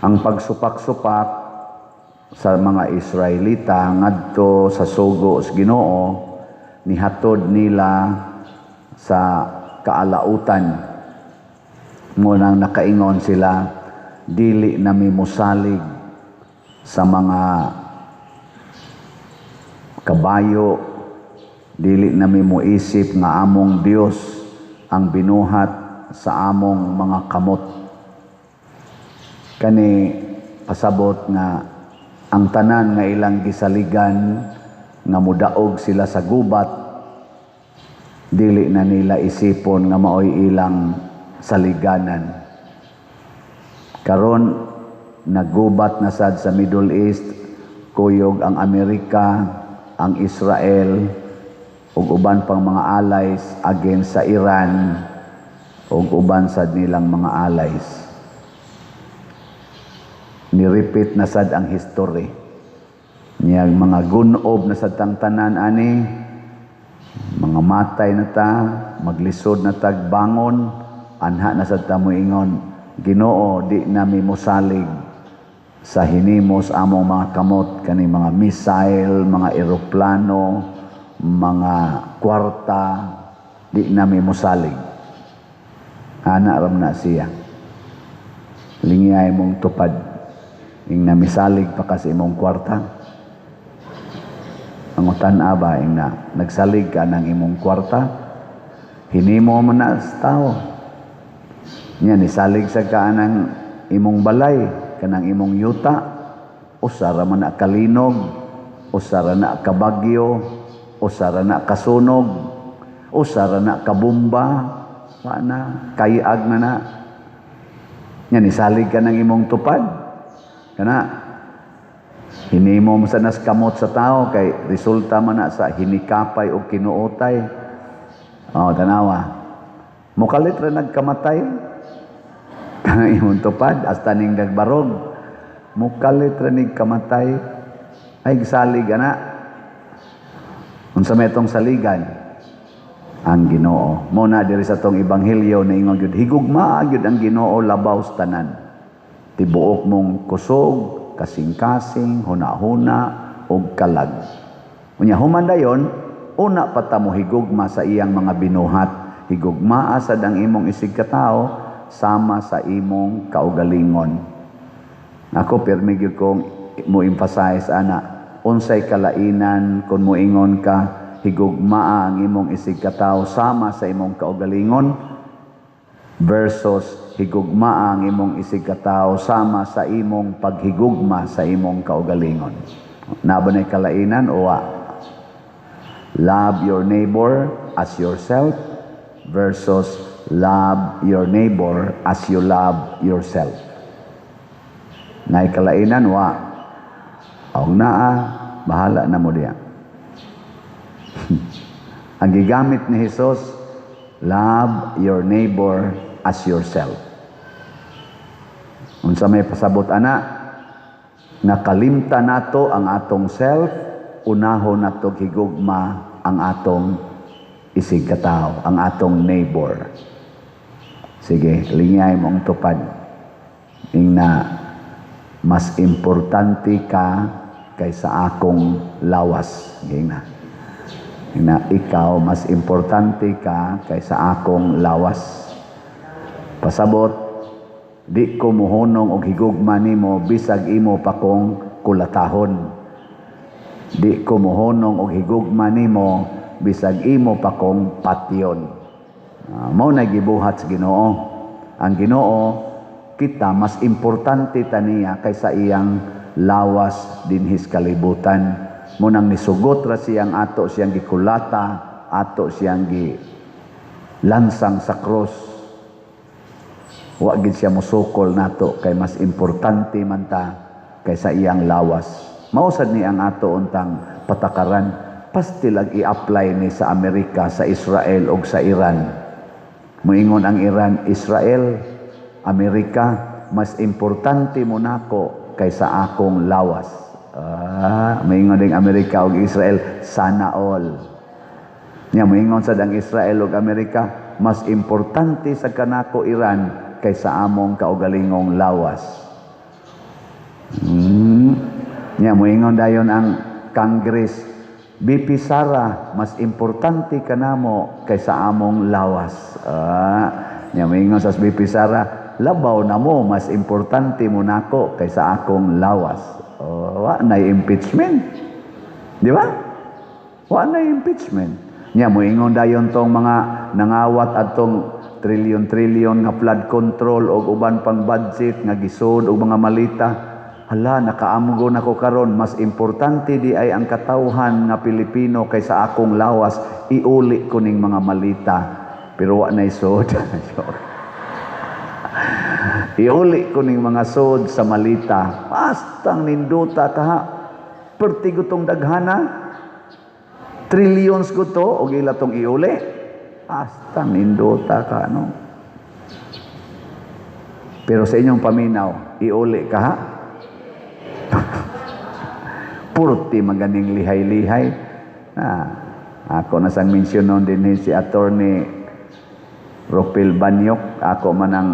Ang pagsupak-supak sa mga Israelita ngadto sa sugo sa Ginoo nihatod nila sa kaalautan. Mao nang nakaingon sila, "Dili na mi mosalig sa mga kabayo, dili na mi moisip nga among Dios ang binuhat sa among mga kamot." Kani pasabot nga ang tanan nga ilang gisaligan nga mudaog sila sa gubat, dili na nila isipon nga maoy ilang saliganan. Karon nagubat na sad sa Middle East, kuyog ang Amerika, ang Israel ug uban pang mga allies against sa Iran ug uban sad nilang mga allies. Ni-repeat na sad ang history. Niya mga gunob na sad tang tanan ani, mga matay na ta, maglisod na tag bangon, anha na sad ta moingon, "Ginoo, di nami mosalig sa hinimos among mga kamot, kani mga missile, mga eroplano, mga kwarta, di nami mosalig." Ana ram na siya. Lingyay mong tupad. Ing namisalig pa kasi imong kwarta. Ang ba ing na nagsalig ka ng imong kwarta, hinimo mo na sa tao. Nya nisalig sa ka ng imong balay, kanang imong yuta, usa ra man na kalinog, usa ra na kabagyo, usa ra na kasunog, usa ra na kabomba, wa na, kayag na na. Nya nisalig ka ng imong tupad. Kana hinimo mo sa nas kamot sa tao kay resulta man na sa hinikapay o kinuotay. Oh, tanawa. Mukalit ra nagkamatay. Kanang imong tupad hasta ning nagbarog. Mukalit ra nig kamatay. Ay, gisalig ana. Unsa may itong saligan? Ang Ginoo. Mao na diri sa tong ebanghelyo niingon gyud, higugmaa gyud ang Ginoo labaw sa tanan. Tibuok mong kusog, kasing-kasing, huna-huna ug kalag. Unya human dayon, una pa ta mo higugma sa iyang mga binuhat. Higugmaa sad ang imong isig katawo sama sa imong kaugalingon. Ako pirmi gyud kong mo emphasize ana, unsay kalainan kung moingon ka higugmaa ang imong isig katawo sama sa imong kaugalingon versus higugmaa ang imong isig katawo sama sa imong paghigugma sa imong kaugalingon? Naa ba nay kalainan o wa? Love your neighbor as yourself versus love your neighbor as you love yourself. Nay kalainan, wa? Og naa, bahala na mo diya. Ang gigamit ni Jesus, love your neighbor as yourself. Unsa may pasabot ana? Nakalimta nato ang atong self, unahon nato higugma ang atong isig katawo, ang atong neighbor. Sige, lingay mo ang tupad. Ing na mas importante ka kaysa akong lawas. Ging na. Ing na ikaw mas importante ka kaysa akong lawas. Pasabot, di ko muhunong og higugma nimo bisag imo pa kong kulatahon. Di ko muhunong og higugma nimo bisag imo pa kong patyon. Mao na gibuhat sa Ginoo. Ang Ginoo, kita mas importante ta niya kaysa iyang lawas dinhis kalibutan. Mao nang nisugot ra siyang ato siyang gikulata, ato siyang gi lansang sa cross. Wa gid siya musukol nato kay mas importante man ta kaysa iyang lawas. Mao sad ni ang ato untang patakaran. Pastilag i-apply ni sa Amerika, sa Israel ug sa Iran. Moingon ang Iran, "Israel, Amerika, mas importante mo nako kaysa akong lawas." Ah, moingon ding Amerika ug Israel, "Sana all." Nya moingon sad ang Israel ug Amerika, "Mas importante sa kanako Iran kaysa among kaugalingong lawas." Nya moingon dayon ang Congress, "VP Sara, mas importante ka namo kaysa among lawas." Ah, nya moingon sa VP Sara, "Labaw na mo, mas importante mo nako kaysa akong lawas." Oh, wa na impeachment. Di ba? Wa na impeachment. Nya moingon dayon tong mga nangawat atong trilyon-trilyon nga flood control o uban pang budget nga gisod og mga malita. "Hala, nakaamgo nako karon, mas importante di ay ang katawhan nga Pilipino kaysa akong lawas, iuli ko ning mga malita." Pero wa na isod. "Iuli ko ning mga sod sa malita." Bastang nindota ka ha. Perti gutong daghana. Trillions ko to, og ila tong iuli. Basta nindota ka, no? Pero sa inyong paminaw, iuli ka ha? Purti maganing lihay-lihay. Ah, ako na sang mention noon din si Attorney Ropel Banyok. Ako man ang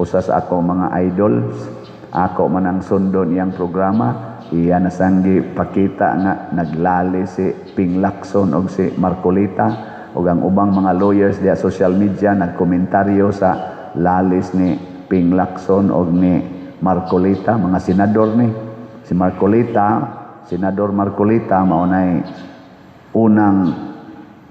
usa sa ako mga idols. Ako man ang sundon iyang programa. Iya na sang gipakita nga naglali si Ping Lacson og si Marcoleta ug ang ubang mga lawyers diya social media nagkomentaryo sa lalis ni Ping Lacson og ni Marcoleta, mga senador ni. Si Marcoleta, Senador Marcoleta, mao nay unang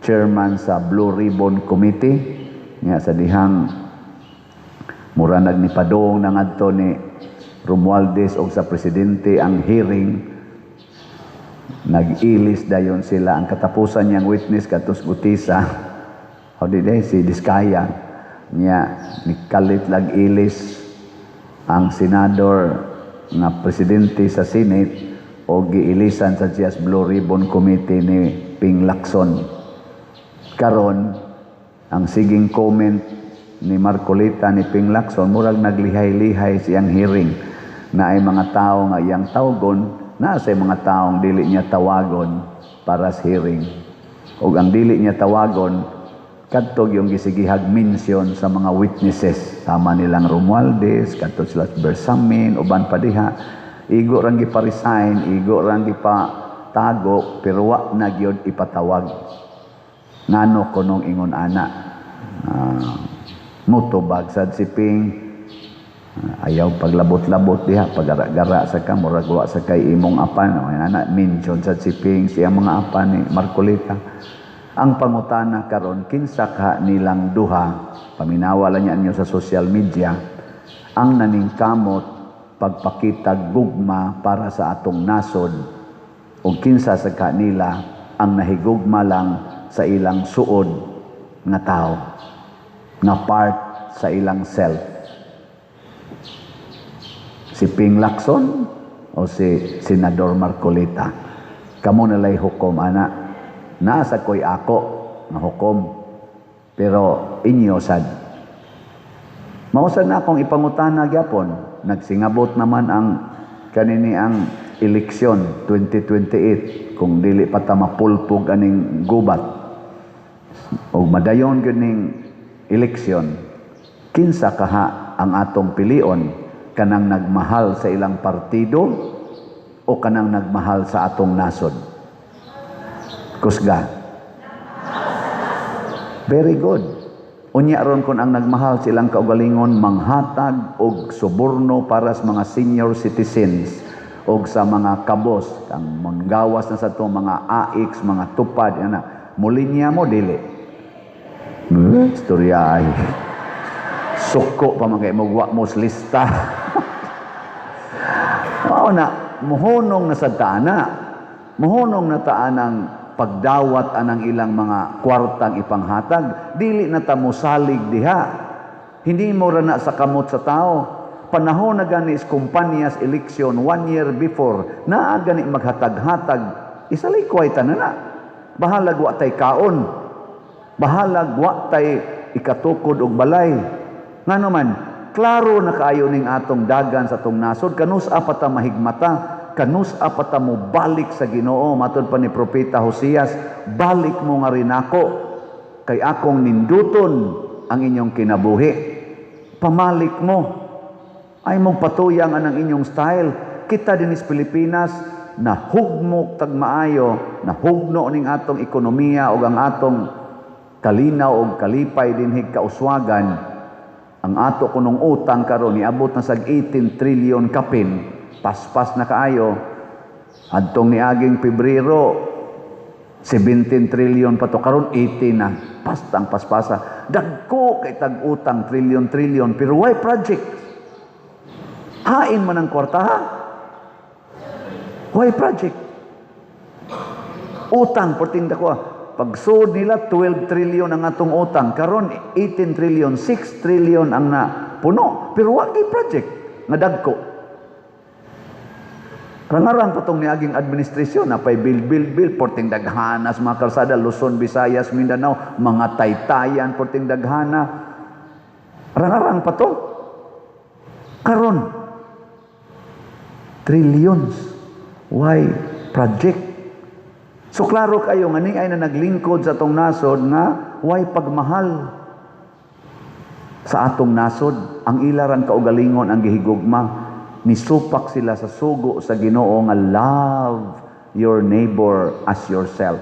chairman sa Blue Ribbon Committee nga sa dihang mura nagnipadong na ngadto ni Romualdez og sa presidente ang hearing, nag-ilis dayon sila. Ang katapusan niyang witness katos Gutisa o di day si Diskaya. Niya nikalit lag ilis ang senador nga presidente sa Senate o giilisan sa siyas Blue Ribbon Committee ni Ping Lacson. Karon ang siging comment ni Marcoleta, ni Ping Lacson, murag naglihay-lihay siyang hearing na ay mga tao nga iyang tawgon na sa mga taong dili niya tawagon para sa hearing, ug ang dili niya tawagon kadto yung gisigihag mention sa mga witnesses sama nilang Romualdez, kadto sila Bersamin, uban pa diha. Igo rang gipa-resign, igo rang gipatago, pero wa na gyud ipatawag. Ngano kunong ingon ana? Mutubag sad si Ping. Ayaw paglabot-labot diha, pagara-gara sa ka, murag wa sa kay imong apan. O, ana, mention sad si Ping siya mga apan ni Marcoleta. Ang pangutana karon, kinsa ka nilang duha, paminawa lang niya ninyo sa social media, ang naningkamot pagpakita gugma para sa atong nasod o kinsa sa kanila ang nahigugma lang sa ilang suod nga tao nga part sa ilang self? Si Ping Lacson o si Senador Marcoleta? Kamo nalay hukom ana. Nasa ko'y ako nga hukom, pero inyo sad. Mao sad na akong ipangutana gyapon. Nagsingabot naman ang kanini ang eleksyon 2028, kung dili pa ta mapulpog aning gubat o madayon gyud ning eleksyon, kinsa kaha ang atong pilion? Kanang nagmahal sa ilang partido o kanang nagmahal sa atong nasod? Kusga. Very good. Unya ron, kon ang nagmahal sa ilang kaugalingon manghatag og suborno para sa mga senior citizens og sa mga kabos ang manggawas na sa to mga AX, mga tupad ana, mulinya mo dili? Eh, istorya ay suko pa man kay mo, wa mo sa lista. Mao na muhunong na sa taana, muhunong na taan ang pagdawat anang ilang mga kwartang ipanghatag. Dili na ta mosalig diha. Hindi mo ra na sa kamot sa tao. Panahon na gani is kumpanyas eleksyon, one year before naa gani maghatag-hatag, isalikway ta na na. Bahalag wa tay kaon, bahalag wa tay ikatukod og balay. Ngano man, klaro na kaayo ning atong dagan sa atong nasod. Kanus-a pa ta mahigmata? Kanus-a pa ta mo balik sa Ginoo? Matud pa ni Propeta Hosias, "Balik mo nga rinako kay akong ninduton ang inyong kinabuhi." Pamalik mo. Ay mong patuyang anang inyong style. Kita din sa Pilipinas, nahugmok tag maayo, nahugno ning atong ekonomiya ug ang atong kalinaw og kalipay dinhi kauswagan. Ang ato kunong utang karon niabot na sag 18 trillion kapin, paspas na kaayo. Adtong niaging Pebrero, 17 trillion pa to, karon 18 na. Pastang paspasa. Dagko kay tag utang, trillion trillion, pero why project? Hain man ang kwarta, ha? Why project? Utang perting dako. Pagsud nila, 12 trillion ang atong utang, karon 18 trillion, 6 trillion ang na puno. Pero wa gyud project nga dagko. Rangarang pa tong niaging administrasyon, napay build, build, build, porting daghanas mga kalsada, Luzon, Visayas, Mindanao, mga taytayan, porting daghana. Rangarang pa to. Karon, trillions. Why project? So klaro kayo nga ni ay na naglingkod sa atong nasod nga why pagmahal sa atong nasod. Ang ilarang kaugalingon ang gihigugma. Nisupak sila sa sugo sa Ginoo nga "Love your neighbor as yourself."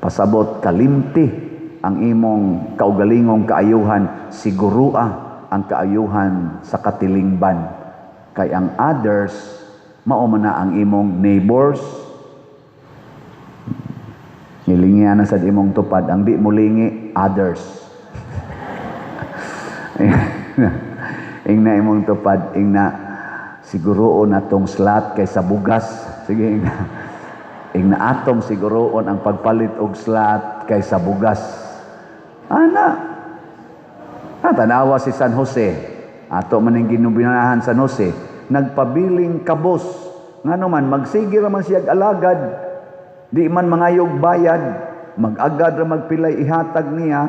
Pasabot, kalimti ang imong kaugalingong kaayuhan, sigurua ang kaayuhan sa katilingban. Kay ang others, mao man na ang imong neighbors. Nilingian na sa imong tupad, ang di mo lingi, others. Ingna imong tupad, ingna, "Siguroon atong slot kaysa bugas." Sige, ingna. Ingna, "Atong siguroon ang pagpalit og slot kaysa bugas." Ana. Ah, tanawa si San Jose. Ato man ning ginubinahan San Jose. Nagpabiling kabos. Ngano man, magsige ra man siya alagad. Di man mangayog bayad. Mag-agad ra magpilay ihatag niya.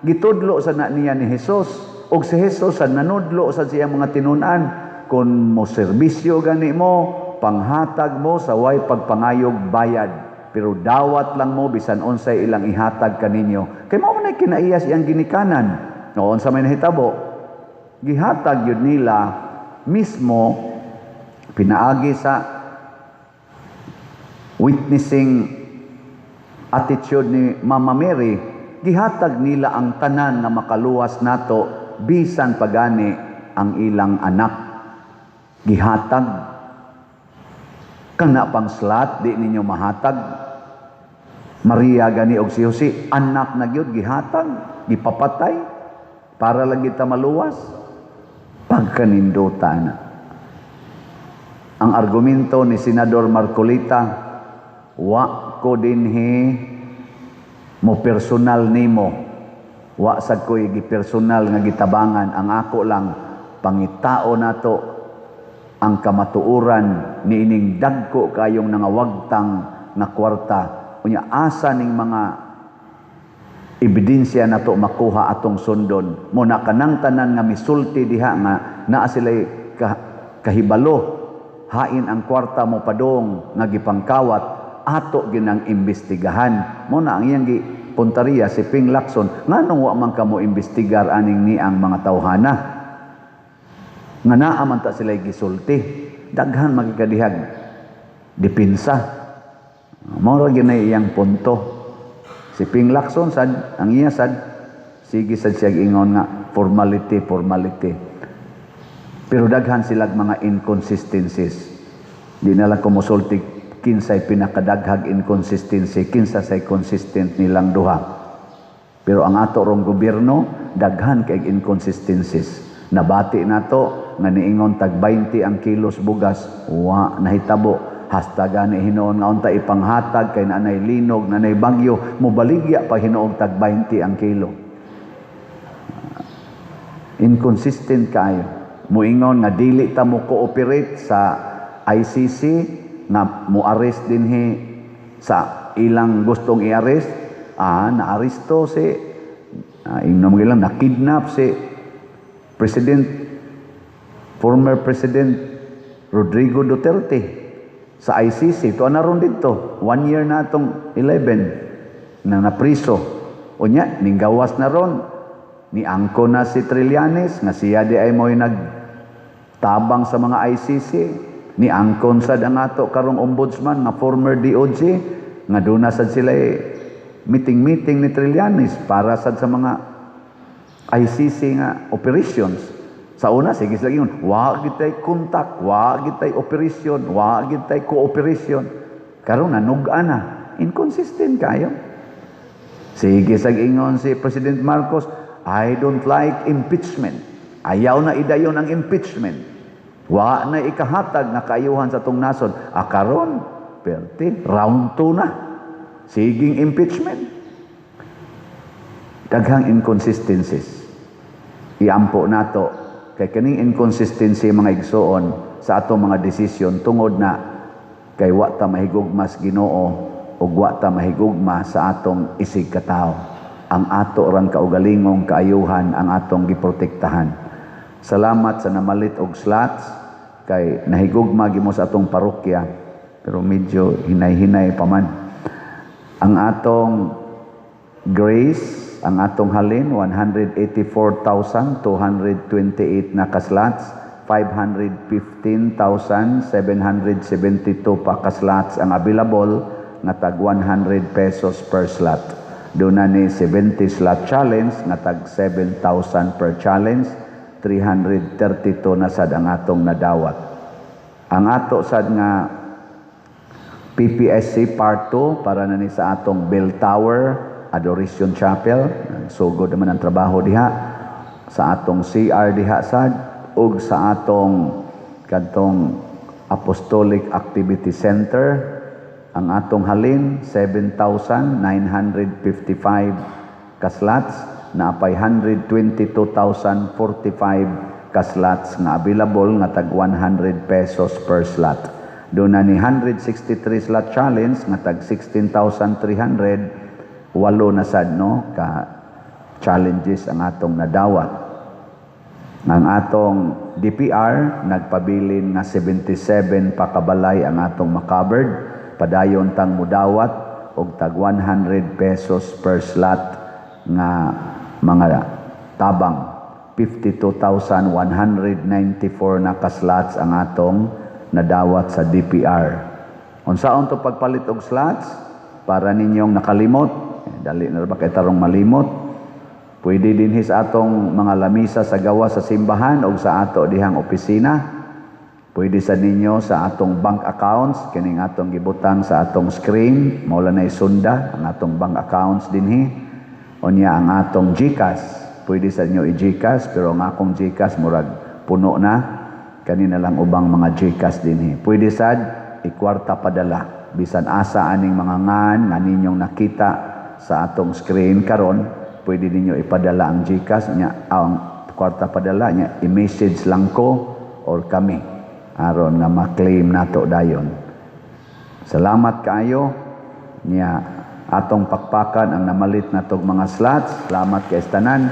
Gitudlo sa na niya ni Jesus. Og si Jesus sa nanudlo sa siya mga tinun-an. Kung mo serbisyo gani mo, panghatag mo sa way pagpangayog bayad. Pero dawat lang mo bisan unsay ilang ihatag kaninyo. Kay mao man ay kinaiyas iyang ginikanan. Noon sa may nahitabo, gihatag yun nila mismo pinaagi sa witnessing attitude ni Mama Mary, gihatag nila ang tanan nga makaluwas nato, bisan pagani ang ilang anak. Gihatag. Kana pang slot di ninyo mahatag. Maria gani og si Jose, anak na gyud gihatag, gipapatay para lang kita maluwas. Pagkanindota na. Ang argumento ni Senador Marcoleta, "Wa ko dinhi mo personal nimo. Wa sad ko'y gipersonal nga gitabangan. Ang ako lang, pangitao nato ang kamatuoran niining dagko kayong nangawagtang nga kwarta. Unya asa ning mga ebidensya nato makuha, atong sundon. Mo na kanang tanan nga misulti diha nga naa sila'y kahibalo hain ang kwarta mo padong nga gipangkawat, ato ginang imbestigahan." Mo na ang iyang gi puntariya si Ping Lacson, nganong wa man kamo imbestigar aning ni ang mga tawhana nga naa man ta sila'y gisulti? Daghan magikadihag dipinsa. Mao ra gyud iyang punto. Si Ping Lacson sad, ang iya sad, sige sad siya ingon nga formality, formality. Pero daghan silag mga inconsistencies. Di na lang kumusulti kinsay pinakadaghag inconsistency, kinsa say consistent nilang duha. Pero ang ato rong gobyerno, daghan kay inconsistencies. Nabati nato nga niingon tag 20 ang kilos bugas, wa nahitabo. Hasta gani hinuon nga unta ipanghatag kay nanay linog, nanay bagyo, mobaligya pa hinuog tag 20 ang kilo. Inconsistent kaayo. Muingon nga dili ta mo cooperate sa ICC nga mo-arrest dinhi sa ilang gustong i-arrest, naaresto si ingnon mo ilang na-kidnap si President, former President Rodrigo Duterte sa ICC. Ito na ron dito. One year na itong 11 na napriso. Unya, ninggawas na ron. Ni angko na si Trillanes, nga siya di ay mo'y nagtabang sa mga ICC. Ni angkon sad ang ato karong ombudsman nga former DOJ nga duna sad sila meeting-meeting ni Trillanes para sad sa mga ICC nga operations. Sa una, sige sila ingon, "Wa gitay contact, wa gitay operation, wa gitay cooperation." Karon nanuga na, inconsistent kayo. Sige sag ingon si President Marcos, "I don't like impeachment. Ayaw na idayon ang impeachment. Wa na ikahatag nga kaayuhan sa atong nasod." Ah, karon, perti, round 2 na. Siging impeachment. Daghang inconsistencies. Iampo nato kay kaning inconsistency, mga igsoon, sa atong mga desisyon tungod na kay wa ta mahigugma sa Ginoo ug wa ta mahigugma sa atong isig katawo. Ang ato rang kaugalingong kaayuhan ang atong giprotektahan. Salamat sa namalit og slots kay nahigugma gyud mo sa atong parokya, pero medyo hinay-hinay pa man. Ang atong Grace, ang atong halin, 184,228 na ka-slots, 515,772 pa ka-slots ang available nga tag 100 pesos per slot. Duna ni 70 slot challenge nga tag 7,000 per challenge, 332 na sad ang atong nadawat. Ang ato sad nga PPSC Part 2 para na ni sa atong Bell Tower, Adoration Chapel, sugod naman ang trabaho diha, sa atong CR diha sad, ug sa atong kadtong Apostolic Activity Center, ang atong halin 7,955 ka-slots, naapay 122,045 ka-slots nga available nga tag 100 pesos per slot. Duna ni 163 slot challenge nga tag 16,300, walo na sad no ka challenges ang atong nadawat. Ang atong DPR nagpabilin nga 77 pa kabalay ang atong ma-covered. Padayon tang mudawat og tag 100 pesos per slot nga mga tabang. 52,194 na ka-slots ang atong nadawat sa DPR. Unsaon to pagpalit og slots? Para ninyong nakalimot, eh, dali na ba kay tarong malimot? Pwede din sa atong mga lamisa sa gawas sa simbahan o sa ato dihang opisina. Pwede sa ninyo sa atong bank accounts, kining atong gibutang sa atong screen, mao na sunda ang atong bank accounts dinhi. Unya ang atong GCash, pwede sa inyo i-GCash, pero ang akong GCash murag puno na. Kanina lang ubang mga GCash dinhi. Pwede sad ikwarta padala bisan asa aning mga ngan nga ninyong nakita sa atong screen karon, pwede ninyo ipadala ang GCash nya, ang kwarta padala nya, i-message lang ko or kami aron nga ma-claim nato dayon. Salamat kaayo nya atong pakpakan ang namalit natog mga slots. Salamat kay tanan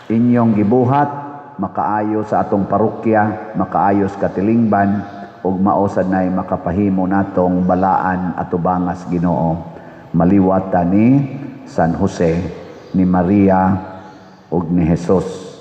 inyong gibuhat makaayo sa atong parokya, makaayo sa katilingban ug mao sad nay makapahimo natong balaan atubangas Ginoo. Maliwat ta ni San Jose, ni Maria ug ni Jesus.